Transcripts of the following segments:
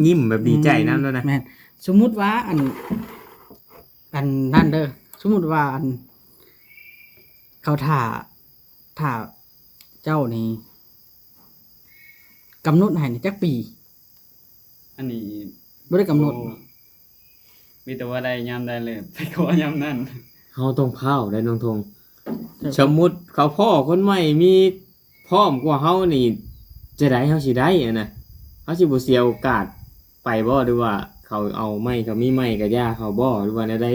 ຍິ້ມແບບດີໃຈນຳແລ້ວນະ. ແມ່ນ. ສົມມຸດວ່າອັນ ອັນນັ້ນເດີ ສົມມຸດວ່າອັນ ເຂົາຖ້າ ຖ້າເຈົ້ານີ້ ກຳນົດໃຫ້ນີ້ຈັກປີ? ອັນນີ້ ບໍ່ໄດ້ກຳນົດ. ໂອ້ ມີແຕ່ວ່າໄດ້ຍາມໃດເລີຍ ໄປຂໍຍາມນັ້ນ. ເຮົາຕ້ອງພ້າວໄດ໋ນ້ອງທົງ. ເຈົ້າ ສົມມຸດເຂົາພໍ້ຄົນໃໝ່ມີພ້ອມກວ່າເຮົານີ້ ຈະໃດເຮົາຊິໄດ້ຫັ້ນນະ? ເຮົາຊິບໍ່ເສຍໂອກາດໄປບໍ່? ຫຼືວ່າເຂົາເອົາໃໝ່ ເຂົາມີໃໝ່ກະຢ່າເຂົາບໍ່? ຫຼືວ່າແນວໃດ?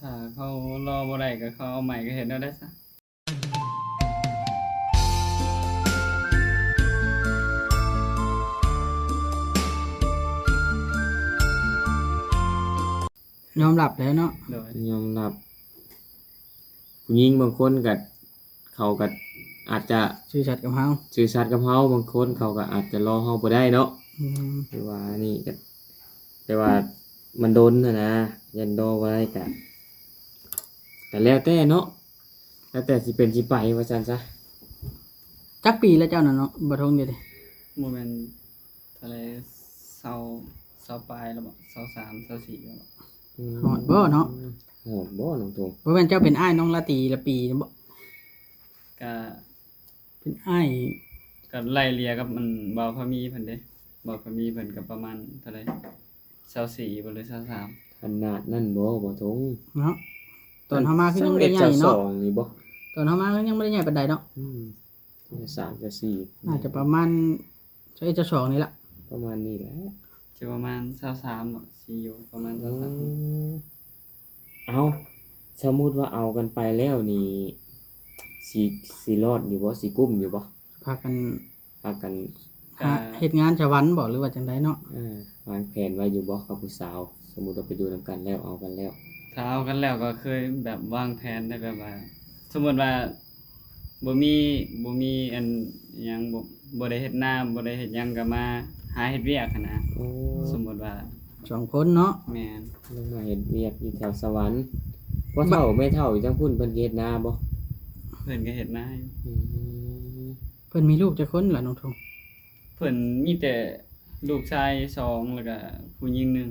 ຖ້າເຂົາລໍບໍ່ໄດ້ກະເຂົາເອົາໃໝ່ກະເຮັດແນວໃດຊະ? ຍອມຮັບແລ້ວເນາະ. ໂດຍ ຍອມຮັບ. ຜູ້ຍິງບາງຄົນກະ ເຂົາກະອາດຈະຊື່ສັດກັບເຮົາ ຊື່ສັດກັບເຮົາ ບາງຄົນເຂົາກະອາດຈະລໍເຮົາບໍ່ໄດ້ເນາະ. ແມ່ນ. ແຕ່ວ່ານີ້ກະ ແຕ່ວ່າມັນດົນຫັ້ນນະ ຢ້ານລໍບໍ່ໄດ້ກະ ກະແລ້ວແຕ່ເນາະ. ແລ້ວແຕ່ຊິເປັນຊິໄປວ່າຊັ້ນຊະ. ຈັກປີແລ້ວເຈົ້ານະເນາະ ບໍ່ທົງ ດຽວນີ້? ບໍ່ແມ່ນເທົ່າໃດ ຊາວ ຊາວປາຍແລ້ວບໍ ຊາວສາມ ຊາວສີ່ແລ້ວບໍ. ອືມ ຮອດບໍ່ເນາະ? ຮອດບໍ່ນ້ອງໂຕ? ບໍ່ແມ່ນເຈົ້າເປັນອ້າຍນ້ອງລາຕີລະປີນີ້ບໍ? ກະ ເປັນອ້າຍ ກະໄລ່ເລ່ຍກັບອັນບ່າວພາມີເພິ່ນເດ້ ບ່າວພາມີເພິ່ນກະປະມານເທົ່າໃດ ຊາວສີ່ບໍ ຫຼື ຊາວສາມ ຂະໜາດນັ້ນບໍ ບ່າວທົງ? ເນາະ ຕອນເຮົາມາຄືຍັງບໍ່ໄດ້ໃຫຍ່ເນາະ ຊາວເອັດ ຊາວສອງນີ້ບໍ? ຕອນເຮົາມາຄືຍັງບໍ່ໄດ້ໃຫຍ່ປານໃດເນາະ. ອືມ ຊາວສາມ ຊາວສີ່ ໜ້າຈະປະມານ ຊາວເອັດ ຊາວສອງນີ້ລະ ປະມານນີ້ແຫຼະ ຈະປະມານຊາວສາມເນາະ ຊິຢູ່ປະມານຊາວສາມ. ເອີ ເອົ້າ ສົມມຸດວ່າເອົາກັນໄປແລ້ວນີ້ ຊິ ຊິລອດຢູ່ບໍ່? ຊິກຸ້ມຢູ່ບໍ່? ພາກັນ ພາກັນ ຫາເຮັດງານສະຫວັນບໍ ຫຼືວ່າຈັ່ງໃດເນາະ? ເອີ ວາງແຜນໄວ້ຢູ່ບໍ່ກັບຜູ້ສາວ? ສົມມຸດວ່າໄປຢູ່ນຳກັນແລ້ວ ເອົາກັນແລ້ວ. ຖ້າເອົາກັນແລ້ວກະເຄີຍແບບວາງແຜນໄດ້ ແບບວ່າ ສົມມຸດວ່າ ບໍ່ມີ ບໍ່ມີອັນຫຍັງ ບໍ່ ບໍ່ໄດ້ເຮັດນາ ບໍ່ໄດ້ເຮັດຫຍັງ ກະມາຫາເຮັດວຽກຫັ້ນນະ. ໂອ້ ສົມມຸດວ່າ ສອງຄົນເນາະ. ແມ່ນ ລົງມາເຮັດວຽກຢູ່ແຖວສະຫວັນ. ພໍ່ເຖົ້າແມ່ເຖົ້າຢູ່ທາງພຸ້ນ ເພິ່ນກະເຮັດນາບໍ່? ເພິ່ນກະເຮັດນາຢູ່. ອືມ ເພິ່ນມີລູກຈັກຄົນລະນ້ອງທົງ? ເພິ່ນມີແຕ່ລູກຊາຍສອງ ແລ້ວກະຜູ້ຍິງໜຶ່ງ.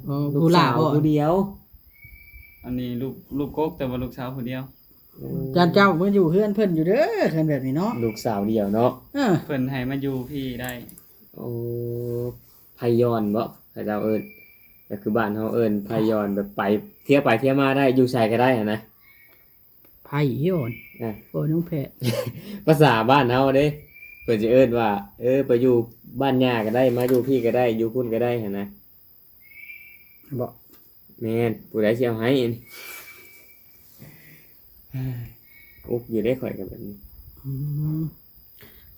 ເອີ ຜູ້ຫຼ້າບໍ? ຜູ້ດຽວ. ອັນນີ້ລູກ ລູກກົກ ແຕ່ວ່າລູກສາວຜູ້ດຽວ. ໂອ້ ຢ້ານເຈົ້າມາຢູ່ເຮືອນເພິ່ນຢູ່ເດີ ເຮືອນແບບນີ້ເນາະ ລູກສາວດຽວເນາະ. ເອີ ເພິ່ນໃຫ້ມາຢູ່ພີ້ໄດ້. ໂອ້ ໄພຍ້ອນບໍ ເຂົາເຈົ້າເອີ້ນ ກະຄືບ້ານເຮົາເອີ້ນໄພຍ້ອນ ແບບໄປ ທຽວໄປທຽວມາໄດ້ ຢູ່ໃສກະໄດ້ຫັ້ນນະ. ໄພຍ້ອນ ອ່າ ໂອ້ ນ້ອງແພດ ພາສາບ້ານເຮົາເດ້ ເພິ່ນຊິເອີ້ນວ່າ ເອີ ໄປຢູ່ບ້ານຍ່າກະໄດ້ ມາຢູ່ພີ້ກະໄດ້ ຢູ່ພຸ້ນກະໄດ້ຫັ້ນນະ. ບໍ? ແມ່ນ ຜູ້ໃດຊິເອົາໃຫ້ອັນນີ້? ອຸກຢູ່ເດ້ຂ້ອຍກະແບບນີ້. ອືມ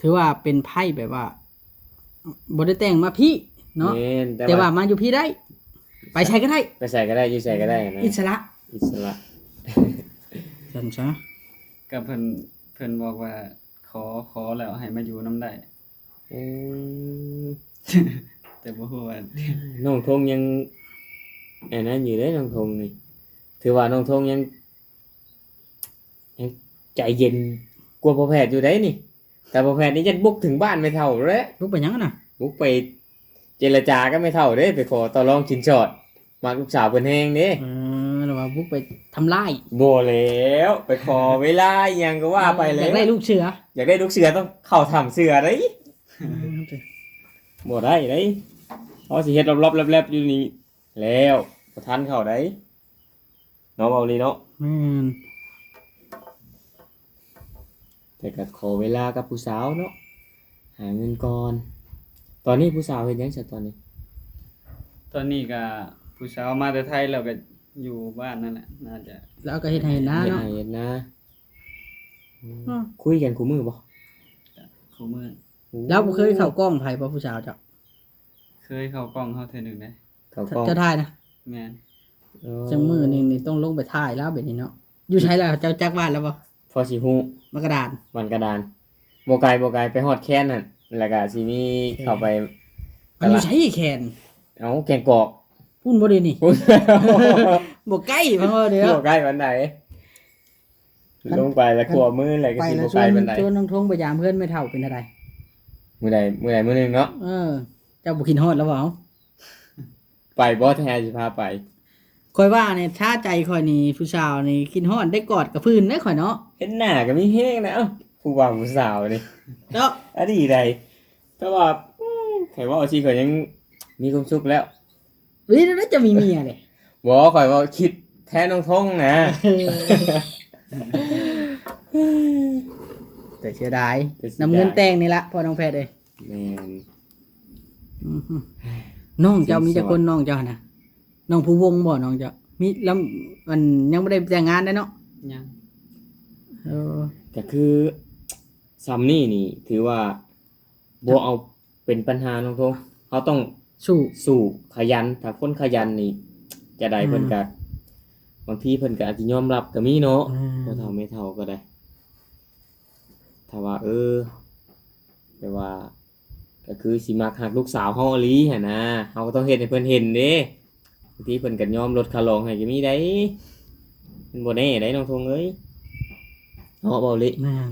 ຖືວ່າເປັນໄພແບບວ່າ ບໍ່ໄດ້ແຕ່ງມາພີ້ເນາະ. ແມ່ນ ແຕ່ ແຕ່ວ່າ ວ່າມາຢູ່ພີ້ໄດ້ ໄປໃສກະໄດ້ ໄປໃສກະໄດ້ ຢູ່ໃສກະໄດ້ນະ ອິດສະຫຼະ ອິດສະຫຼະ ຊັ້ນຊະ. ກະເພິ່ນ ເພິ່ນບອກວ່າ ຂໍ ຂໍແລ້ວໃຫ້ມາຢູ່ນຳໄດ້. ອືມ ແຕ່ບໍ່ຮູ້ວ່າ ນ້ອງທົງຍັງ ອັນນັ້ນຢູ່ເດ້ ນ້ອງທົງນີ້ ຖືວ່ານ້ອງທົງຍັງ ຍັງໃຈເຢັນກວ່າພໍ່ແພດຢູ່ໃດ໋ນີ້. ແຕ່ພໍ່ແພດນີ້ຍັງບຸກເຖິງບ້ານແມ່ເຖົ້າເດ້. ບຸກໄປຫຍັງຫັ້ນນະ? ບຸກໄປເຈລະຈາກັບແມ່ເຖົ້າເດ້ ໄປຂໍຕໍ່ລອງສິນສອດ. ມັກລູກສາວເພິ່ນແຮງເດ້. ເອີ ລະວ່າບຸກໄປທຳລາຍ. ບໍ່ແລ້ວ ໄປຂໍເວລາອີ່ຫຍັງກະວ່າໄປແລ້ວ. ຢາກໄດ້ລູກເສືອ ຢາກໄດ້ລູກເສືອຕ້ອງເຂົ້າຖ້ຳເສືອເດ້. ອືມ ບໍ່ໄດ້ເດ້ ເຮົາຊິເຮັດລັບໆແລັບໆຢູ່ນີ້ແລ້ວ ບໍ່ທັນເຂົ້າໃດ. ເນາະ ເວົ້າອີ່ຫຼີເນາະ. ແມ່ນ ແຕ່ກະຂໍເວລາກັບຜູ້ສາວເນາະ ຫາເງິນກ່ອນ. ຕອນນີ້ຜູ້ສາວເຮັດຫຍັງຊະຕອນນີ້? ຕອນນີ້ກະຜູ້ສາວມາແຕ່ໄທ ແລ້ວກະຢູ່ບ້ານນັ້ນແຫຼະ ໜ້າຈະ ລາວກະເຮັດໄຮ່ເຮັດນາເນາະ ເຮັດໄຮ່ເຮັດນາ. ອືມ ອືມ ຄຸຍກັນຄູ່ມື້ບໍ່? ກະຄູ່ມື້. ໂອ້ ລາວບໍ່ເຄີຍເຂົ້າກ້ອງໃຜບໍ່ ຜູ້ສາວເຈົ້າ? ເຄີຍເຂົ້າກ້ອງເຮົາເທື່ອໜຶ່ງເດ້. ເຂົ້າກ້ອງ ເຈົ້າ ເຈົ້າຖ່າຍນະ? ແມ່ນ. ເອີ ຈັ່ງມື້ນີ້ນີ້ຕ້ອງລົງໄປຖ່າຍລາວແບບນີ້ເນາະ. ຢູ່ໃສລະ ເຈົ້າຈັກບ້ານລະບໍ່? ພໍຊິຮູ້ ບ້ານກະດານ ບ້ານກະດານ. ບໍ່ໄກ ບໍ່ໄກ ໄປຮອດແຄນຫັ້ນ ລະກະຊິມີ ໂອເຄ ເຂົ້າໄປ. ມັນຢູ່ໃສແຄນ? ເອົ້າ ແກ້ງກອກ ພຸ້ນບໍ່ເດນີ້? ບໍ່ໄກ ເພາະວ່າດຽວ ບໍ່ໄກປານໃດ. ລົງໄປລະຂົວາມືລະກະຊິບໍ່ໄກປານໃດ. ແລ້ວຊວນ ຊວນນ້ອງທົງໄປຢາມເຮືອນແມ່ເຖົ້າເປັນຈັ່ງໃດ? ມື້ໃດ ມື້ໃດມື້ໜຶ່ງເນາະ. ເອີ ເຈົ້າບໍ່ຄິດຮອດລາວບໍ່? ເອົາ ໄປບໍ່ ແທ້ຊິພາໄປ? ຂ້ອຍວ່ານີ້ ຊາໃຈຂ້ອຍນີ້ ຜູ້ສາວນີ້ຄິດຮອດໄດ້ ກອດກະຟືນເດ້ຂ້ອຍເນາະ. ເຫັນໜ້າກໍມີແຮງນະ ເອົ້າ ຜູ້ບ່າວຜູ້ສາວນີ້ເນາະ ອັນນີ້ໃດ. ແຕ່ວ່າ ອືມ ຂ້ອຍເວົ້າຊີ້ ຂ້ອຍຍັງມີຄວາມສຸກແລ້ວ. ເອີ ແລ້ວຈະມີເມຍເດ້. ບໍ່ ຂ້ອຍເວົ້າຄິດແທນນ້ອງທົງນະ. ແຕ່ເສຍດາຍ ແຕ່ເສຍດາຍ ນຳເງິນແຕ່ງນີ້ລະ ພໍ່ນ້ອງແພດເອີຍ. ແມ່ນ ອືຮຶ ນ້ອງເຈົ້າມີຈັກຄົນ ນ້ອງເຈົ້າຫັ້ນນະ? ນ້ອງພູວົງບໍ່ ນ້ອງເຈົ້າ? ມີ ລຳ ອັນ ຍັງບໍ່ໄດ້ແຕ່ງງານໄດ໋ເນາະ? ຍັງ ເອີ ກໍຄືຊ່ຳນີ້ນີ້ຖືວ່າບໍ່ເອົາເປັນບັນຫານ້ອງທົງ. ເຮົາຕ້ອງສູ້ ສູ້ ຂະຫຍັນ. ຖ້າຄົນຂະຫຍັນນີ້ຈະໄດ້ ອືມ ເພິ່ນກໍ ບາງທີເພິ່ນກໍອາດຈະຍອມຮັບກໍມີເນາະ. ອືມ ພໍ່ເຖົ້າແມ່ເຖົ້າກໍໄດ້ ຖ້າວ່າ ເອີ ແຕ່ວ່າ ກໍຄືຊິມັກຮັກລູກສາວເຮົາອີ່ຫຼີຫັ້ນນະ ເຮົາກໍຕ້ອງເຮັດໃຫ້ເພິ່ນເຫັນເດ້. ບາງທີເພິ່ນກໍຍອມລົດຄ່າລອງໃຫ້ກໍມີໄດ໋. ມັນບໍ່ແນ່ໄດ໋ນ້ອງທົງເອີຍ ເນາະ ເວົ້າເລະ. ແມ່ນ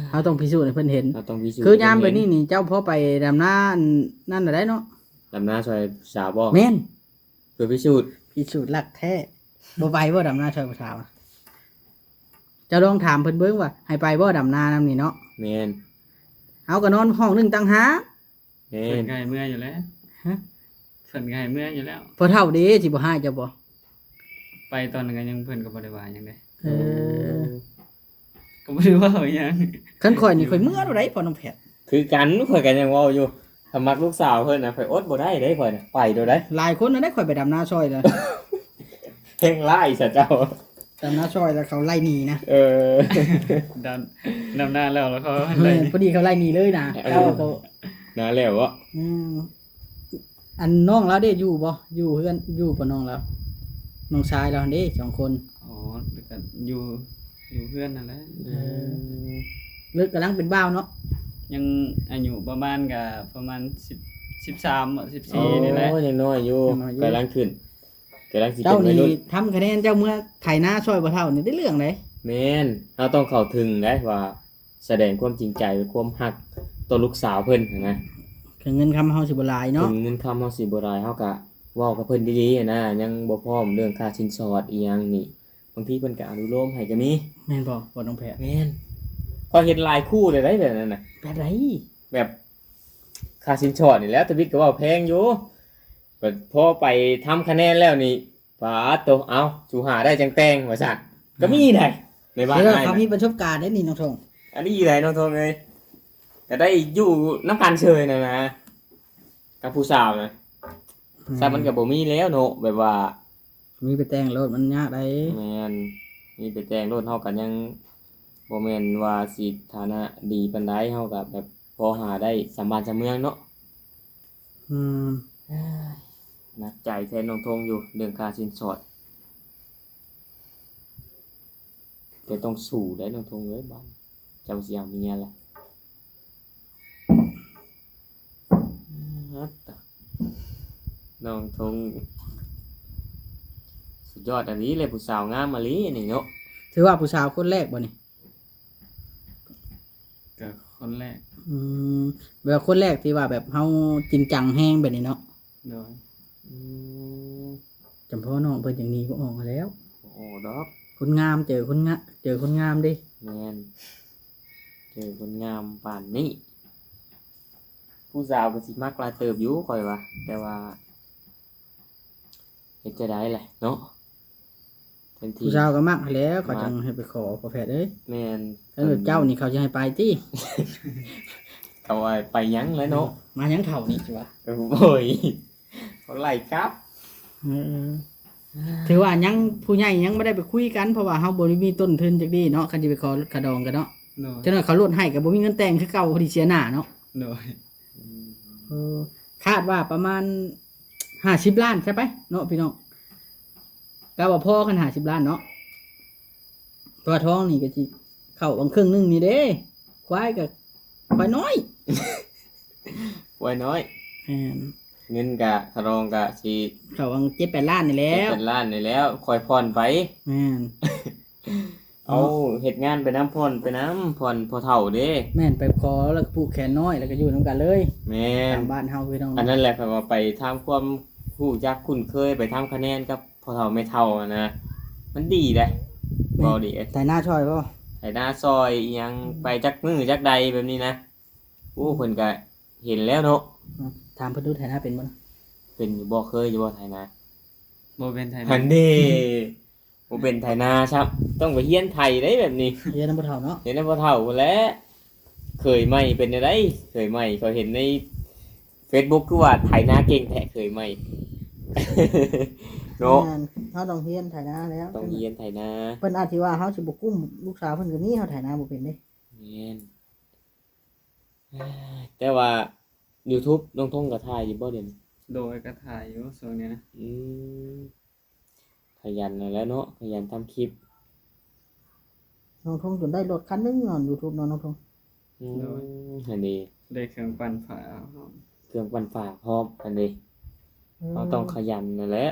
ເຮົາຕ້ອງພິສູດໃຫ້ເພິ່ນເຫັນ ເຮົາຕ້ອງພິສູດ. ຄືຍາມແບບນີ້ນີ້ ເຈົ້າພໍໄປດຳນາອັນນັ້ນໄດ້ເນາະ? ດຳນາຊ່ອຍສາວບໍ່? ແມ່ນ ເພື່ອພິສູດ ພິສູດລັກແທ້. ບໍ່ໄປບໍ່ ດຳນາຊ່ອຍຜູ້ສາວ? ເຈົ້າລອງຖາມເພິ່ນເບິ່ງວ່າໃຫ້ໄປບໍ່ ດຳນານຳນີ້ເນາະ. ແມ່ນ ເຮົາກໍນອນຫ້ອງໜຶ່ງຕ່າງຫາກ. ແມ່ນ ເພິ່ນກໍໃຫ້ເມືອຢູ່ແລ້ວ. ຮະ? ເພິ່ນກໍໃຫ້ເມືອຢູ່ແລ້ວ. ພໍ່ເຖົ້າເດ້ ຊິບໍ່ຮ້າຍເຈົ້າບໍ່? ໄປຕອນນັ້ນກໍຍັງ ເພິ່ນກໍບໍ່ໄດ້ວ່າຫຍັງເດ້. ເອີ ກໍບໍ່ໄດ້ເວົ້າຫຍັງ. ຄັນຂ້ອຍນີ້ ຂ້ອຍເມືອໂລດໃດ໋ ພໍ່ນ້ອງແພດ. ຄືກັນ ຂ້ອຍກໍຍັງເວົ້າຢູ່ ຖ້າມັກລູກສາວເພິ່ນນະ ຂ້ອຍອົດບໍ່ໄດ້ເດ້ ຂ້ອຍນະ ໄປໂລດໃດ໋. ຫຼາຍຄົນນະໄດ້ ຂ້ອຍໄປດຳນາຊ່ອຍນະ. ແຮງຮ້າຍຊະເຈົ້າ ດຳນາຊ່ອຍແລ້ວເຂົາໄລ່ໜີນະ. ເອີ ດຳ ດຳນາແລ້ວ ແລ້ວເຂົາ ເອີ ໄລ່ໜີ ພໍດີເຂົາໄລ່ໜີເລີຍນະ. ເອີ ເຈົ້າກໍ ນາແລ້ວເບາະ? ອືມ ອັນນ້ອງລາວເດ້ ຢູ່ບໍ່? ຢູ່ເຮືອນ ຢູ່ບໍ່ນ້ອງລາວ? ນ້ອງຊາຍລາວຫັ້ນເດ້ ສອງຄົນ. ອໍ ແລ້ວກໍຢູ່ ຢູ່ເຮືອນນັ້ນແຫຼະ. ເອີ ອືມ ເລີກກຳລັງເປັນບ່າວເນາະ. ຍັງອາຍຸປະມານ ກໍປະມານສິບ ສິບສາມ ສິບສີ່ ອໍ ນີ້ແຫຼະ. ຍັງນ້ອຍຢູ່ ຍັງນ້ອຍຢູ່ ກຳລັງຂຶ້ນ ກຳລັງຊິເປັນໄວລຸ້ນ. ເຈົ້ານີ້ທຳຄະແນນ ເຈົ້າເມືອໄຖນາຊ່ອຍພໍ່ເຖົ້ານີ້ໄດ້ເລື່ອງໃດ໋. ແມ່ນ ເຮົາຕ້ອງເຂົ້າເຖິງໄດ໋ ວ່າ ສະແດງຄວາມຈິງໃຈ ຄວາມຮັກຕໍ່ລູກສາວເພິ່ນຫັ້ນນະ. ເຖິງເງິນຄຳເຮົາຊິບໍ່ຫຼາຍເນາະ ເຖິງເງິນຄຳເຮົາຊິບໍ່ຫຼາຍ ເຮົາກະເວົ້າກັບເພິ່ນດີໆຫັ້ນນະ. ຍັງບໍ່ພ້ອມເລື່ອງຄ່າສິນສອດອີ່ຫຍັງນີ້ ບາງທີເພິ່ນກະອະນຸໂລມໃຫ້ກະມີ. ແມ່ນບໍ່ ພໍ່ນ້ອງແພດ? ແມ່ນ ຂ້ອຍເຫັນຫຼາຍຄູ່ແລ້ວໃດ໋ແບບນັ້ນນະ. ແບບໃດ? ແບບຄ່າສິນສອດນີ້ແຫຼະ ທະວິດກໍເວົ້າແພງຢູ່ ແບບພໍໄປທຳຄະແນນແລ້ວນີ້ ປາດໂທ້ ເອົ້າ ສູຫາໄດ້ຈັ່ງແຕ່ງວ່າຊັ້ນ ກໍມີໄດ໋ ໃນບ້ານອ້າຍ. ເຂົາມີປະສົບການໄດ໋ນີ້ນ້ອງທົງ. ອັນນີ້ໄດ໋ນ້ອງທົງເອີຍ ກໍໄດ້ຢູ່ນຳກັນເຊີຍນັ້ນນະ ກັບຜູ້ສາວນະ. ອືມ ຊ້ຳມັນກໍບໍ່ມີແລ້ວເນາະ ແບບວ່າມີໄປແຕ່ງໂລດ ມັນຍາກໄດ໋. ແມ່ນ ມີໄປແຕ່ງໂລດ ເຮົາກໍຍັງບໍ່ແມ່ນວ່າຊິຖານະດີປານໃດ ເຮົາກໍແບບພໍຫາໄດ້ສຳບ້ານສຳເມືອງເນາະ. ອືມ ເອີຍ ໜັກໃຈແທນນ້ອງທົງຢູ່ເລື່ອງຄ່າສິນສອດ ແຕ່ຕ້ອງສູ້ໄດ໋ນ້ອງທົງເອີຍ ບາດເຈົ້າຊິເອົາເມຍລະ. ອາດຕະ ນ້ອງທົງ ສຸດຍອດອີ່ຫຼີເລີຍ ຜູ້ສາວງາມອີ່ຫຼີນີ້ເນາະ. ຖືວ່າຜູ້ສາວຄົນແລກບໍ່ນີ້? ກໍຄົນແລກ. ອືມ ແບບຄົນແລກທີ່ວ່າແບບເຮົາຈິງຈັງແຮງແບບນີ້ເນາະ. ໂດຍ. ອືມ ຈຳພໍນ້ອງເພິ່ນຈັ່ງໜີບໍ່ອອກຫັ້ນແລ້ວ. ບໍ່ອອກດອກ ຄົນງາມເຈີຄົນງາ ເຈີຄົນງາມເດ້. ແມ່ນ ເຈີຄົນງາມປານນີ້ ຜູ້ສາວກໍຊິມັກຫຼາຍເຕີບຢູ່ຂ້ອຍວ່າ ແຕ່ວ່າ ເຮັດຈັ່ງໃດແຫຼະເນາະ ເປັນທີ່ ຜູ້ສາວກໍມັກຫັ້ນແຫຼະ ເຂົາຈັ່ງໃຫ້ໄປຂໍພໍ່ແພດເອີຍ. ແມ່ນ ຄັນແບບເຈົ້ານີ້ເຂົາຊິໃຫ້ໄປຕິ? ເຂົາວ່າໄປຫຍັງແຫຼະເນາະ ມາຫຍັງເຖົ້ານີ້ຊິວ່າ. ໂອ້ຍ ເຂົາໄລ່ກັບ. ເອີ ຖືວ່າຍັງ ຜູ້ໃຫຍ່ຍັງບໍ່ໄດ້ໄປຄຸຍກັນ ເພາະວ່າເຮົາບໍ່ໄດ້ມີຕົ້ນທຶນຈັກດີ້ເນາະ ຄັນຊິໄປຂໍລົດຄ່າດອງກັນເນາະ. ໂດຍ. ຈັກໜ້ອຍເຂົາລົດໃຫ້ກໍບໍ່ມີເງິນແຕ່ງຄືເກົ່າ ພໍດີເສຍໜ້າເນາະ. ໂດຍ. ເອີ ຄາດວ່າປະມານຫ້າສິບລ້ານຊະໄປເນາະພີ່ນ້ອງ ກະວ່າພໍຄັນຫ້າສິບລ້ານເນາະ ເພາະວ່າທອງນີ້ກໍຊິເຂົ້າຫວ່າງເຄິ່ງໜຶ່ງນີ້ເດ້ ຄວາຍກໍຄວາຍນ້ອຍ ຄວາຍນ້ອຍ. ແມ່ນ. ເງິນກະ ຄ່າດອງກະຊິເຂົ້າຫວ່າງເຈັດແປດລ້ານນີ້ແຫຼະ ເຈັດແປດລ້ານນີ້ແຫຼະ ຄ່ອຍຜ່ອນໄປ. ແມ່ນ. ເອົາ ເຮັດງານໄປນຳ ຜ່ອນໄປນຳ ຜ່ອນພໍ່ເຖົ້າເດ້. ແມ່ນ ໄປຂໍແລ້ວກໍຜູກແຂນນ້ອຍ ແລ້ວກໍຢູ່ນຳກັນເລີຍ. ແມ່ນ ຕາມບ້ານເຮົາ ພີ່ນ້ອງ. ອັນນັ້ນແຫຼະ ຂ້ອຍວ່າໄປຖາມຄວາມຮູ້ຈັກຄຸ້ນເຄີຍ ໄປທຳຄະແນນກັບພໍ່ເຖົ້າແມ່ເຖົ້າຫັ້ນນະ ມັນດີເດ້. ແມ່ນ ເວົ້າດີເດ້. ໄຖນາຊ່ອຍບໍ່? ໄຖນາຊ່ອຍອີ່ຫຍັງ ອືມ ໄປຈັກມື້ຈັກໃດແບບນີ້ນະ. ໂອ້ ເພິ່ນກະເຫັນແລ້ວເນາະ. ອືມ ຖາມເພິ່ນດູ ໄຖນາເປັນບໍ່? ເປັນຢູ່ບໍ່? ເຄີຍຢູ່ບໍ່ໄຖນາ? ບໍ່ເປັນໄຖນາ. ຫັ້ນເດ້ ບໍ່ເປັນໄຖນາຊ້ຳ ຕ້ອງໄປຮຽນໄຖເດ້ແບບນີ້. ຮຽນນຳພໍ່ເຖົ້າເນາະ. ຮຽນນຳພໍ່ເຖົ້າພຸ້ນແຫຼະ. ເຂີຍໃໝ່ເປັນແນວໃດ? ເຂີຍໃໝ່ ຂ້ອຍເຫັນໃນເຟສບຸກຄືວ່າໄຖນາເກັ່ງແທ້ ເຂີຍໃໝ່ ເນາະ. ແມ່ນ ເຮົາຕ້ອງຮຽນໄຖນາແລ້ວ ຕ້ອງຮຽນໄຖນາ. ເພິ່ນອາດຊິວ່າເຮົາຊິບໍ່ກຸ້ມລູກສາວເພິ່ນກໍມີ ເຮົາໄຖນາບໍ່ເປັນເດ້. ແມ່ນ ແຕ່ວ່າຢູທູບນ້ອງທົງກໍຖ່າຍຢູ່ບໍ່ດຽວນີ້? ໂດຍ ກໍຖ່າຍຢູ່ຊ່ວງນີ້ນະ. ອືມ ຂະຫຍັນຫັ້ນແຫຼະເນາະ ຂະຫຍັນທຳຄລິບ. ນ້ອງທົງຈົນໄດ້ລົດຄັນໜຶ່ງເນາະ ຢູທູບເນາະ ນ້ອງທົງ. ອືມ ໂດຍ ຫັ້ນເດ້ ໄດ້ເຄື່ອງປັ່ນຝາພ້ອມ ເຄື່ອງປັ່ນຝາພ້ອມ ຫັ້ນເດ້. ອືມ ເຮົາຕ້ອງຂະຫຍັນຫັ້ນແຫຼະ.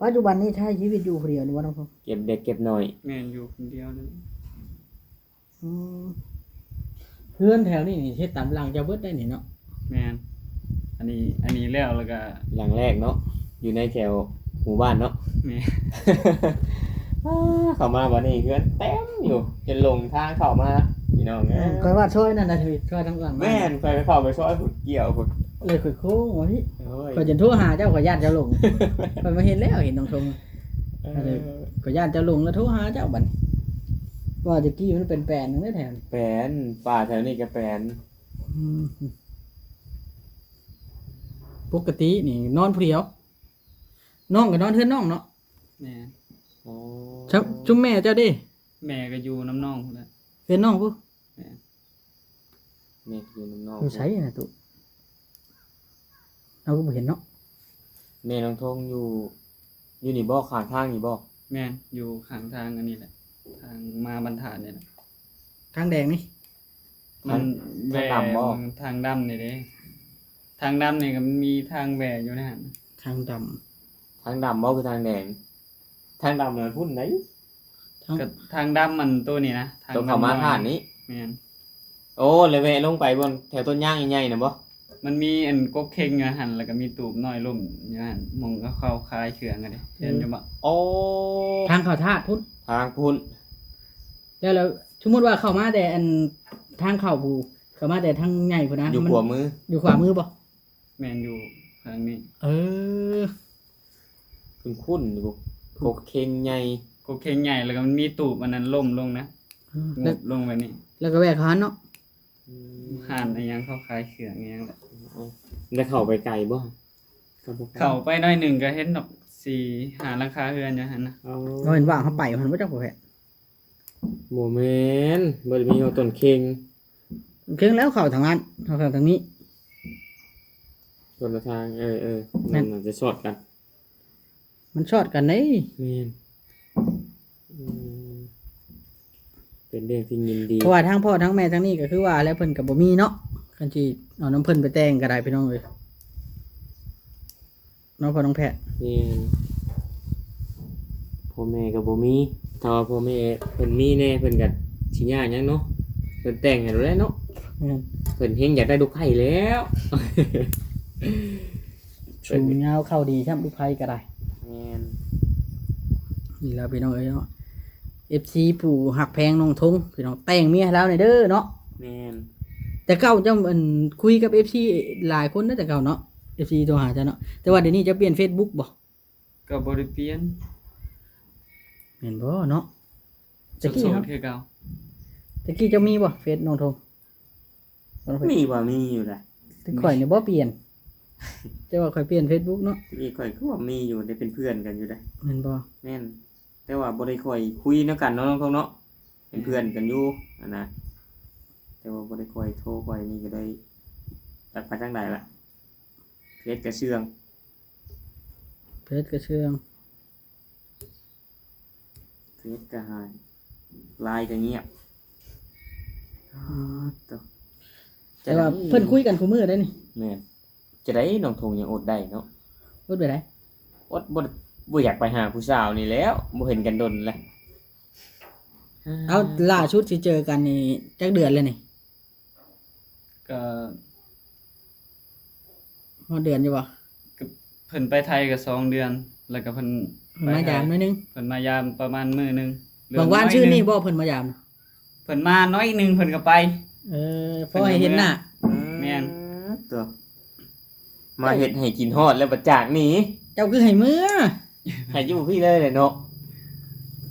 ປັດຈຸບັນນີ້ໃຊ້ຊີວິດຢູ່ຜູ້ດຽວນີ້ບໍ່ ນ້ອງທົງ? ເກັບເລັກເກັບນ້ອຍ. ແມ່ນ ຢູ່ຄົນດຽວນີ້. ອືມ ເຮືອນແຖວນີ້ນີ້ເຮັດຕາມຫຼັງເຈົ້າເບິດໄດ໋ນີ້ເນາະ? ແມ່ນ ອັນນີ້ ອັນນີ້ແລ້ວ ແລ້ວກະຫຼັງແລກເນາະ ຢູ່ໃນແຖວໝູ່ບ້ານເນາະ. ແມ່ນ ອ້າ ເຂົ້າມາບັດນີ້ເຮືອນເຕັມຢູ່ ຈົນຫຼົງທາງເຂົ້າມາ ພີ່ນ້ອງເອີຍ. ຂ້ອຍວ່າຊອຍນັ້ນນະ ຊອຍທາງຫຼັງ. ແມ່ນ ຂ້ອຍເຂົ້າໄປຊອຍພຸ້ນ ກ່ຽວພຸ້ນ ເລີຍຂ້ອຍໂຄ້ງວ່າພີ່. ໂອ້ຍ ຂ້ອຍຈົນໂທຫາເຈົ້າ ຂ້ອຍຢ້ານເຈົ້າຫຼົງ. ຂ້ອຍມາເຫັນແລ້ວ ເຫັນນ້ອງທົງ. ເອີ ຂ້ອຍຢ້ານເຈົ້າຫຼົງ ແລ້ວໂທຫາເຈົ້າບັດນີ້. ວ່າແຕ່ກີ້ມັນເປັນແປນໜຶ່ງເດ້ແຖວນີ້. ແປນ ປ່າແຖວນີ້ກໍແປນ. ອືມ ປົກກະຕິນີ້ນອນຜູ້ດຽວ ນ້ອງກໍນອນເຮືອນນ້ອງເນາະ. ແມ່ນ. ອໍ ຊຸມແມ່ເຈົ້າເດ? ແມ່ກໍຢູ່ນຳນ້ອງພຸ້ນແຫຼະ ເຮືອນນ້ອງພຸ້ນ. ແມ່ນ. ແມ່ຢູ່ນຳນ້ອງ ຢູ່ໃສນະຕຸ? ເຮົາກໍບໍ່ເຫັນເນາະ. ແມ່ນ້ອງທົງຢູ່ ຢູ່ນີ້ບໍ່? ຂ້າງທາງນີ້ບໍ່? ແມ່ນ ຢູ່ຂ້າງທາງອັນນີ້ແຫຼະ ທາງມາບັນທາດນີ້ແຫຼະ. ທາງແດງນີ້? ມັນ ທາງ ທາງດຳບໍ່? ແວ່ ທາງດຳນີ້ເດ້. ທາງດຳນີ້ກໍມັນມີທາງແວ່ຢູ່ໃນຫັ້ນ. ທາງດຳ ທາງດຳບໍ່ຄືທາງແດງ? ທາງດຳນັ້ນພຸ້ນໃດ໋. ທາງ ກໍທາງດຳມັນໂຕນີ້ນະ ທາງ ໂຕເຂົ້າມາ ດຳນ້ອຍ ທາດນີ້. ແມ່ນ. ໂອ້ ແລ້ວແວະລົງໄປບ່ອນແຖວຕົ້ນຍາງໃຫຍ່ໆນະບໍ່? ມັນມີອັນກົກເຄັງຢູ່ຫັ້ນ ແລ້ວກໍມີຕູບນ້ອຍລົ້ມຢູ່ຫັ້ນ ໝ່ອງເຂົາຂາຍເຄື່ອງຫັ້ນເດ. ເຫັນຢູ່ບໍ່? ໂອ້ ທາງເຂົ້າທາດພຸ້ນ ທາງພຸ້ນ. ແລ້ວ ແລ້ວສົມມຸດວ່າເຂົ້າມາແຕ່ອັນທາງເຂົ້າຜູ້ ເຂົ້າມາແຕ່ທາງໃຫຍ່ພຸ້ນນະ ຢູ່ຂວາມື ຢູ່ຂວາມືບໍ່? ແມ່ນ ຢູ່ທາງນີ້. ເອີ ຄຸ້ນໆຢູ່ ກົກເຄັງໃຫຍ່ ກົກເຄັງໃຫຍ່ ແລ້ວກໍມັນມີຕູບອັນນັ້ນລົ້ມລົງນະ. ອືມ ງຸບລົງແບບນີ້ ແລ້ວກໍແວ່ເຂົ້າຫັ້ນເນາະ. ອືມ ຮ້ານອີ່ຫຍັງເຂົາຂາຍເຄື່ອງອີ່ຫຍັງແຫຼະ. ເອີ ແລ້ວເຂົ້າໄປໄກບໍ່? ກໍບໍ່ໄກ ເຂົ້າໄປໜ້ອຍໜຶ່ງກໍເຫັນດອກ ສີ່ຫ້າຫຼັງຄາເຮືອນຢູ່ຫັ້ນນະ. ເອີ ເຮົາເຫັນວ່າເຮົາໄປຫັ້ນບໍ່ຈັກບໍ່ແພດ. ບໍ່ແມ່ນ ບໍ່ໄດ້ມີຮອດຕົ້ນເຄັງ. ເຄັງແລ້ວເຂົ້າທາງນັ້ນ ເຮົາເຂົ້າທາງນີ້ ຄົນລະທາງ. ເອີໆ ແມ່ນ ນັ້ນຈະຊອດກັນ ມັນຊອດກັນເດ້. ແມ່ນ. ອືມ ເປັນເລື່ອງທີ່ຍິນດີ ເພາະວ່າທັງພໍ່ທັງແມ່ທາງນີ້ກໍຄືວ່າແລ້ວ ເພິ່ນກໍບໍ່ມີເນາະ ຄັນຊິເອົານຳເພິ່ນໄປແຕ່ງກໍໄດ້ ພີ່ນ້ອງເອີຍ. ເນາະ ພໍ່ນ້ອງແພດ. ແມ່ນ ພໍ່ແມ່ກໍບໍ່ມີ ຖ້າວ່າພໍ່ແມ່ເພິ່ນມີແດ່ ເພິ່ນກໍຊິຍາກຫຍັງເນາະ ເພິ່ນແຕ່ງໃຫ້ໂລດແຫຼະເນາະ. ແມ່ນ ເພິ່ນແຮ່ງຢາກໄດ້ລູກໃພ້ແລ້ວ ສູງຍາວເຂົ້າດີຊ້ຳ ລູກໃພ້ກໍໄດ້. ແມ່ນ ນີ້ລະພີ່ນ້ອງເອີຍເນາະ ເອັຟຊີ ຜູ້ຮັກແພງນ້ອງທົງ ພີ່ນ້ອງ ແຕ່ງເມຍໃຫ້ລາວແດ່ເດີເນາະ. ແມ່ນ ແຕ່ເກົ່າເຈົ້າ ອັນ ຄຸຍກັບເອັຟຊີຫຼາຍຄົນເດ້ ແຕ່ເກົ່າເນາະ ເອັຟຊີໂທຫາເຈົ້າເນາະ ແຕ່ວ່າດຽວນີ້ເຈົ້າປ່ຽນເຟສບຸກບໍ່? ກໍບໍ່ໄດ້ປ່ຽນ. ແມ່ນບໍ່ເນາະ? ແຕ່ກີ້ ໂສດໆຄືເກົ່າ. ແຕ່ກີ້ເຈົ້າມີບໍ່ເຟສນ້ອງທົງ? ມີວ່າມີຢູ່ນະ ແຕ່ຂ້ອຍນີ້ບໍ່ປ່ຽນ ແຕ່ວ່າຂ້ອຍປ່ຽນເຟສບຸກເນາະ. ແຕ່ກີ້ຂ້ອຍຄືວ່າມີຢູ່ ໄດ້ເປັນເພື່ອນກັນຢູ່ເດ້. ແມ່ນບໍ່? ແມ່ນ ແຕ່ວ່າບໍ່ໄດ້ຄ່ອຍຄຸຍນຳກັນເນາະ ນ້ອງທົງເນາະ ເປັນເພື່ອນກັນຢູ່ຫັ້ນນະ ແຕ່ວ່າບໍ່ໄດ້ຄ່ອຍໂທ ຂ້ອຍນີ້ກໍໄດ້ຈັກໄປທາງໃດລະ. ເຟສກະເຊື່ອງ ເຟສກະເຊື່ອງ ເຟສກະຫາຍ ລາຍກະງຽບ. ອືມ ໂຕ ແຕ່ວ່າເພິ່ນຄຸຍກັນຄູ່ມື້ໄດ໋ນີ້. ແມ່ນ. ຈະໄດ້ ນ້ອງທົງຍັງອົດໄດ້ເນາະ. ອົດແບບໃດ? ອົດ ບໍ່ ບໍ່ຢາກໄປຫາຜູ້ສາວນີ້ແລ້ວ ບໍ່ເຫັນກັນດົນແລ້ວ. ເອົາ ລ່າສຸດຊິເຈີກັນນີ້ຈັກເດືອນແລ້ວນີ້? ກໍຮອດເດືອນຢູ່ບໍ່? ກໍເພິ່ນໄປໄທກໍສອງເດືອນ ແລ້ວກໍເພິ່ນ ເພິ່ນມາຢາມໜ້ອຍໜຶ່ງ ເພິ່ນມາຢາມປະມານມື້ໜຶ່ງ ບາງວານຊື່ນີ້ບໍ່ເພິ່ນມາຢາມ? ເພິ່ນມາໜ້ອຍໜຶ່ງເພິ່ນກໍໄປ. ເອີ ພໍໃຫ້ເຫັນໜ້າ. ແມ່ນ ຕົວະ ມາເຮັດໃຫ້ກິນຮອດແລ້ວບັດຈາກນີ້ ເຈົ້າຄືໃຫ້ເມືອ? ໃຫ້ຢູ່ພີ້ເລີຍແຫຼະເນາະ.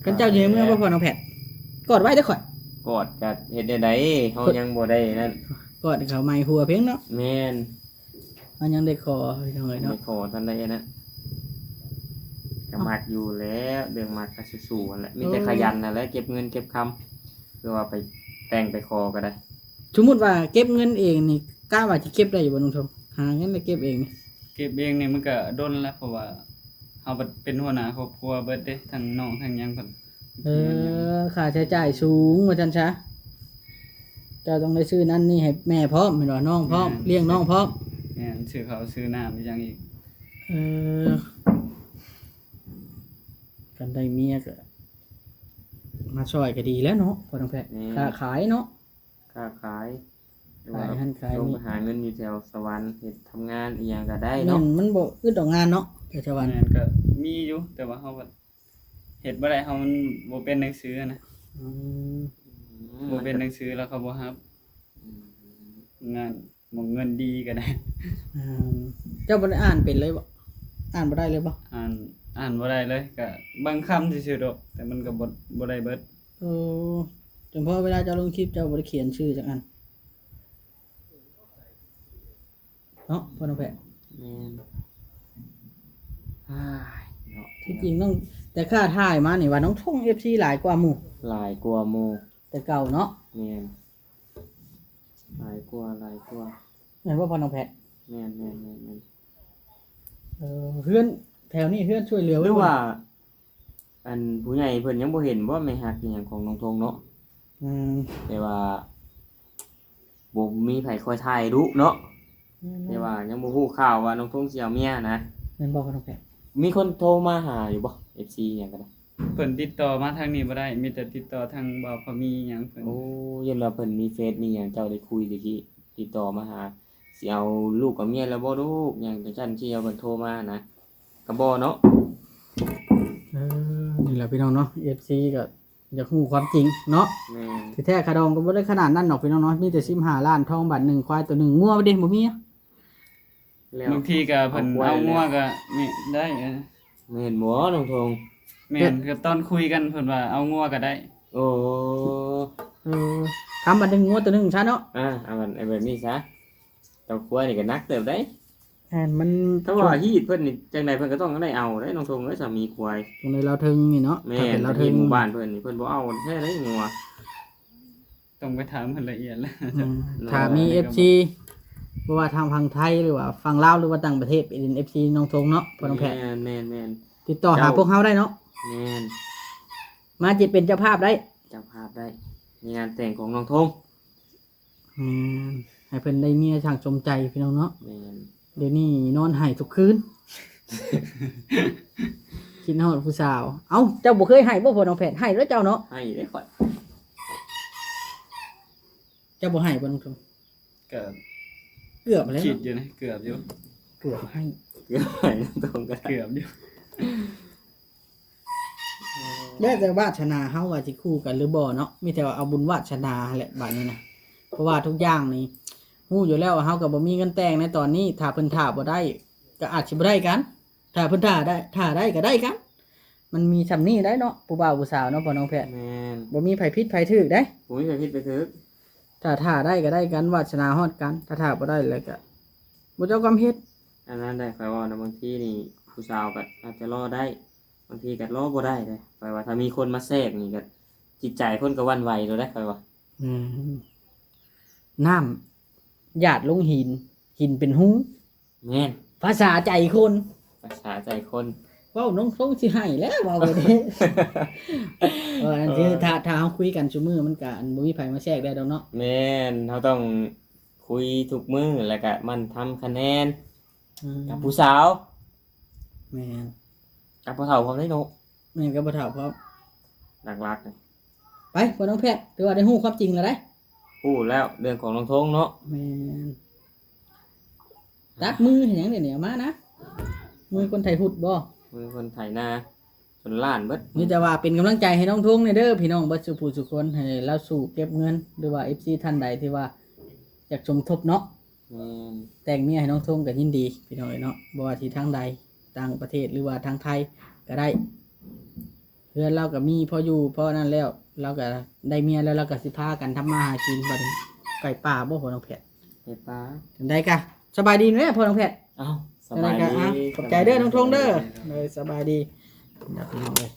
ຄັນເຈົ້າຊິໃຫ້ເມືອບໍ່ ພໍ່ນ້ອງແພດ? ກອດໄວ້ເດີ້ຂ້ອຍ. ກອດກໍເຮັດແນວໃດ ເຮົາຍັງບໍ່ໄດ້ນັ້ນ. ກອດເຂົ້າໃໝ່ຫົວເພັງເນາະ. ແມ່ນ. ມັນຍັງໄດ້ຂໍ ພີ່ນ້ອງເອີຍເນາະ ໄດ້ຂໍທັນໄດ້ນະ. ກໍມັກຢູ່ແລ້ວ ເລື່ອງມັກກໍສູ້ໆຫັ້ນແຫຼະ ມີແຕ່ຂະຫຍັນຫັ້ນແຫຼະ ເກັບເງິນເກັບຄຳ ຫຼືວ່າໄປແຕ່ງໄປຂໍກໍໄດ້. ສົມມຸດວ່າເກັບເງິນເອງນີ້ ກະວ່າຊິເກັບໄດ້ຢູ່ບໍ່ ນ້ອງທົງ? ຫາເງິນແລ້ວເກັບເອງນີ້ ເກັບເອງນີ້ມັນກໍດົນແລ້ວ ເພາະວ່າເຮົາເປັນຫົວໜ້າຄອບຄົວເບິດເດ້ ທັງນ້ອງທັງຫຍັງເພິ່ນ. ເອີ ຄ່າໃຊ້ຈ່າຍສູງວ່າຊັ້ນຊະ. ເຈົ້າຕ້ອງໄດ້ຊື້ນັ້ນນີ້ໃຫ້ແມ່ພ້ອມແມ່ນບໍ່? ນ້ອງພ້ອມ ແມ່ນ ລ້ຽງນ້ອງພ້ອມ. ແມ່ນ ຊື້ເຂົ້າຊື້ນ້ຳອີ່ຫຍັງອີກ. ເອີ ຄັນໄດ້ເມຍກໍມາຊ່ອຍກໍດີແລ້ວເນາະ ພໍ່ນ້ອງແພດ. ແມ່ນ ຄ້າຂາຍເນາະ ຄ້າຂາຍ ຂາຍຫັ້ນຂາຍນີ້ ລົງໄປຫາເງິນຢູ່ແຖວສະຫວັນ ເຮັດທຳງານອີ່ຫຍັງກໍໄດ້ເນາະ. ແມ່ນ ມັນບໍ່ອຶດດອກງານເນາະ ແຖວສະຫວັນ. ແມ່ນ ກໍມີຢູ່ ແຕ່ວ່າເຮົາກໍ ເຮັດບໍ່ໄດ້ ເຮົາມັນບໍ່ເປັນໜັງສືນະ. ອືມ ບໍ່ເປັນໜັງສືແລ້ວເຂົາບໍ່ຮັບ. ອືມ ງານໝົງເງິນດີກໍໄດ້. ອືມ ເຈົ້າບໍ່ໄດ້ອ່ານເປັນເລີຍບໍ່? ອ່ານບໍ່ໄດ້ເລີຍບໍ່? ອ່ານ ອ່ານບໍ່ໄດ້ເລີຍ ກະບາງຄຳຊື່ໆດອກ ແຕ່ມັນກໍບໍ່ ບໍ່ໄດ້ເບິດ. ໂອ້ ຈົນພໍເວລາເຈົ້າລົງຄລິບ ເຈົ້າບໍ່ໄດ້ຂຽນຊື່ຈັກອັນ. ເນາະ ພໍ່ນ້ອງແພດ. ແມ່ນ. ອ້າຍ ເນາະ ທີ່ຈິງນ້ອງ ແຕ່ຂ້າຖ່າຍມານີ້ວ່ານ້ອງທົງ ເອັຟຊີ ຫຼາຍກວ່າໝູ່. ຫຼາຍກວ່າໝູ່ ແຕ່ເກົ່າເນາະ. ແມ່ນ ຫຼາຍກວ່າ ຫຼາຍກວ່າ. ແມ່ນບໍ່ ພໍ່ນ້ອງແພດ? ແມ່ນໆໆໆ. ເອີ ເຮືອນແຖວນີ້ ເຮືອນຊ່ວຍເຫຼືອ ຫຼືວ່າ ອັນຜູ້ໃຫຍ່ເພິ່ນຍັງບໍ່ເຫັນບໍ່ ແມ່ຮັກອີ່ຫຍັງຂອງນ້ອງທົງເນາະ? ອືມ ແຕ່ວ່າບໍ່ມີໃຜຄ່ອຍຖ່າຍດຸເນາະ. ແມ່ນໆ ແຕ່ວ່າຍັງບໍ່ຮູ້ຂ່າວວ່ານ້ອງທົງຊິເອົາເມຍນະ. ແມ່ນບໍ່ ພໍ່ນ້ອງແພດ? ມີຄົນໂທມາຫາຢູ່ບໍ່ ເອັຟຊີ ຫຍັງກໍໄດ້? ເພິ່ນຕິດຕໍ່ມາທາງນີ້ບໍ່ໄດ້ ມີແຕ່ຕິດຕໍ່ທາງບ່າວພາມີຫຍັງເພິ່ນ. ໂອ້ ຢ້ານວ່າເພິ່ນມີເຟສມີຫຍັງ ເຈົ້າໄດ້ຄຸຍໄດ້ຕິດຕໍ່ມາຫາ ຊິເອົາລູກເອົາເມຍແລ້ວບໍ່ລູກ ຫຍັງຈັ່ງຊັ້ນ ຊິເອົາເພິ່ນໂທມານະ ກໍບໍ່ເນາະ. ເອີ ນີ້ແຫຼະພີ່ນ້ອງເນາະ ເອັຟຊີ ກໍຢາກຮູ້ຄວາມຈິງເນາະ. ແມ່ນ ທີ່ແທ້ຄ່າດອງກໍບໍ່ໄດ້ຂະໜາດນັ້ນດອກພີ່ນ້ອງເນາະ ມີແຕ່ສິບຫ້າລ້ານ ທອງບາດໜຶ່ງ ຄວາຍໂຕໜຶ່ງ ງົວເດ້ບໍ່ມີ. ແລ້ວບາງທີກໍເພິ່ນເອົາງົວກໍນີ້ໄດ້. ເອີ ແມ່ນບໍ່ນ້ອງທົງ? ແມ່ນ ກໍຕອນຄຸຍກັນເພິ່ນວ່າເອົາງົວກໍໄດ້. ໂອ້ ເອີ ຄຳບາດໜຶ່ງ ງົວໂຕໜຶ່ງຊະເນາະ. ອ່າ ເອົາແບບນີ້ຊະ ເຕົ້າຄວາຍນີ້ກໍໜັກເຕີບໄດ໋. ແມ່ນ ມັນ ຖ້າວ່າຮີດເພິ່ນນີ້ ຈັ່ງໃດເພິ່ນກໍຕ້ອງໄດ້ເອົາໄດ໋ນ້ອງທົງເອີຍ ສາມີຄວາຍ ຕົງໃນລາວເທິງນີ້ເນາະ. ແມ່ນ ຖ້າເປັນລາວເທິງ ແຕ່ທີ່ໝູ່ບ້ານເພິ່ນນີ້ ເພິ່ນບໍ່ເອົາແທ້ໄດ໋ງົວ. ຕ້ອງໄປຖາມເພິ່ນລະອຽດແລ້ວ. ອືມ ຖ້າມີເອັຟຊີ ບໍ່ວ່າທາງຝັ່ງໄທ ຫຼືວ່າຝັ່ງລາວ ຫຼືວ່າຕ່າງປະເທດ ເປັນເອັຟຊີນ້ອງທົງເນາະ ພໍ່ນ້ອງແພດ. ແມ່ນໆໆ ຕິດຕໍ່ຫາພວກເຮົາໄດ້ເນາະ. ແມ່ນ ມາຊິເປັນເຈົ້າພາບໄດ້ ເຈົ້າພາບໄດ້ ໃນງານແຕ່ງຂອງນ້ອງທົງ. ແມ່ນ ໃຫ້ເພິ່ນໄດ້ເມຍຊ່າງສົມໃຈພີ່ນ້ອງເນາະ. ແມ່ນ ດຽວນີ້ນອນໄຫ້ທຸກຄືນ ຄິດຮອດຜູ້ສາວ. ເອົ້າ ເຈົ້າບໍ່ເຄີຍໄຫ້ບໍ່ ພໍ່ນ້ອງແພດ? ໄຫ້ແລ້ວເຈົ້າເນາະ. ໄຫ້ເດ້ຂ້ອຍ. ເຈົ້າບໍ່ໄຫ້ບໍ່ນ້ອງທົງ? ກໍເກືອບແລ້ວ ຄິດຢູ່ນະ ເກືອບຢູ່ ເກືອບໄຫ້ ເກືອບໄຫ້ນ້ອງທົງກໍໄດ້ ເກືອບຢູ່. ແລ້ວແຕ່ວາດສະໜາເຮົາວ່າຊິຄູ່ກັນຫຼືບໍ່ເນາະ ມີແຕ່ວ່າເອົາບຸນວາດສະໜາຫັ້ນແຫຼະບາດນີ້ນະ. ເພາະວ່າທຸກຢ່າງນີ້ຮູ້ຢູ່ແລ້ວວ່າເຮົາກໍບໍ່ມີເງິນແຕ່ງໃນຕອນນີ້ ຖ້າເພິ່ນຖ້າບໍ່ໄດ້ກໍອາດຊິບໍ່ໄດ້ກັນ. ຖ້າເພິ່ນຖ້າໄດ້ ຖ້າໄດ້ກໍໄດ້ກັນ. ມັນມີຊ່ຳນີ້ໄດ໋ເນາະ ຜູ້ບ່າວຜູ້ສາວເນາະ ພໍ່ນ້ອງແພດ. ແມ່ນ ບໍ່ມີໃຜຜິດໃຜຖືກໄດ໋ ບໍ່ມີໃຜຜິດໃຜຖືກ. ຖ້າຖ້າໄດ້ກໍໄດ້ກັນ ວາດສະໜາຮອດກັນ ຖ້າຖ້າບໍ່ໄດ້ແລ້ວກໍບໍ່ເຈົ້າກຳເຮັດ. ອັນນັ້ນໄດ໋ ຂ້ອຍເວົ້ານະ ບາງທີນີ້ຜູ້ສາວກໍອາດຈະລໍໄດ້ ບາງທີກໍລໍບໍ່ໄດ້ເດ້. ຂ້ອຍວ່າຖ້າມີຄົນມາແຊກນີ້ກໍຈິດໃຈຄົນກໍຫວັ່ນໄຫວໂລດເດ້ ຂ້ອຍວ່າ. ແມ່ນ ນ້ຳຢາດລົງຫີນ ຫີນເປັນຮູ. ແມ່ນ ພາສາໃຈຄົນ ພາສາໃຈຄົນ. ເວົ້ານ້ອງຊົງຊິໄຫ້ແລ້ວ ເວົ້າໄປເດ້. ເອີ ອັນທີ່ ເອີ ຖ້າ ຖ້າເຮົາຄຸຍກັນຊຸມື້ ມັນກະ ອັນ ບໍ່ມີໃຜມາແຊກໄດ້ດອກເນາະ. ແມ່ນ ເຮົາຕ້ອງຄຸຍທຸກມື້ ແລ້ວກະໝັ່ນທຳຄະແນນ ອືມ ກັບຜູ້ສາວ. ແມ່ນ ກັບພໍ່ເຖົ້າພ້ອມເດ້ເນາະ. ແມ່ນ ກັບພໍ່ເຖົ້າພ້ອມ ຫຼັກໆ. ໄປ ໄປ ພໍ່ນ້ອງແພດ ຖືວ່າໄດ້ຮູ້ຄວາມຈິງແລ້ວໄດ໋. ຮູ້ແລ້ວເລື່ອງຂອງນ້ອງທົງເນາະ. ແມ່ນ. ຕັດມືເຮັດຫຍັງເດນີ້ ເອົາມານະ. ມືຄົນໄທຮຸດບໍ່? ມືຄົນໄຖນາ ຈົນລ້ານເບິດ. ມີແຕ່ວ່າເປັນກຳລັງໃຈໃຫ້ນ້ອງທົງແດ່ເດີ ພີ່ນ້ອງເບິດສູ່ຜູ້ສູ່ຄົນ ໃຫ້ລາວສູ້ເກັບເງິນ ຫຼືວ່າເອັຟຊີທ່ານໃດທີ່ວ່າຢາກສົມທົບເນາະ. ແມ່ນ. ແຕ່ງເມຍໃຫ້ນ້ອງທົງກໍຍິນດີ ພີ່ນ້ອງເອີຍເນາະ ບໍ່ວ່າທີ່ທາງໃດ ຕ່າງປະເທດ ຫຼືວ່າທາງໄທກໍໄດ້. ເຮືອນລາວກໍມີພໍຢູ່ພໍນັ້ນແລ້ວ ລາວກໍໄດ້ເມຍແລ້ວ ລາວກໍຊິພາກັນທຳມາຫາກິນ. ບັດນີ້ໄກ່ປ່າບໍ່ ພໍ່ນ້ອງແພດ? ໄກ່ປ່າ. ຈັ່ງໃດກະສະບາຍດີແດ່ພໍ່ນ້ອງແພດ. ເອົ້າ ສະບາຍດີ. ຂອບໃຈເດີນ້ອງທົງເດີ. ໂດຍ ສະບາຍດີ. ພີ່ນ້ອງເອີຍ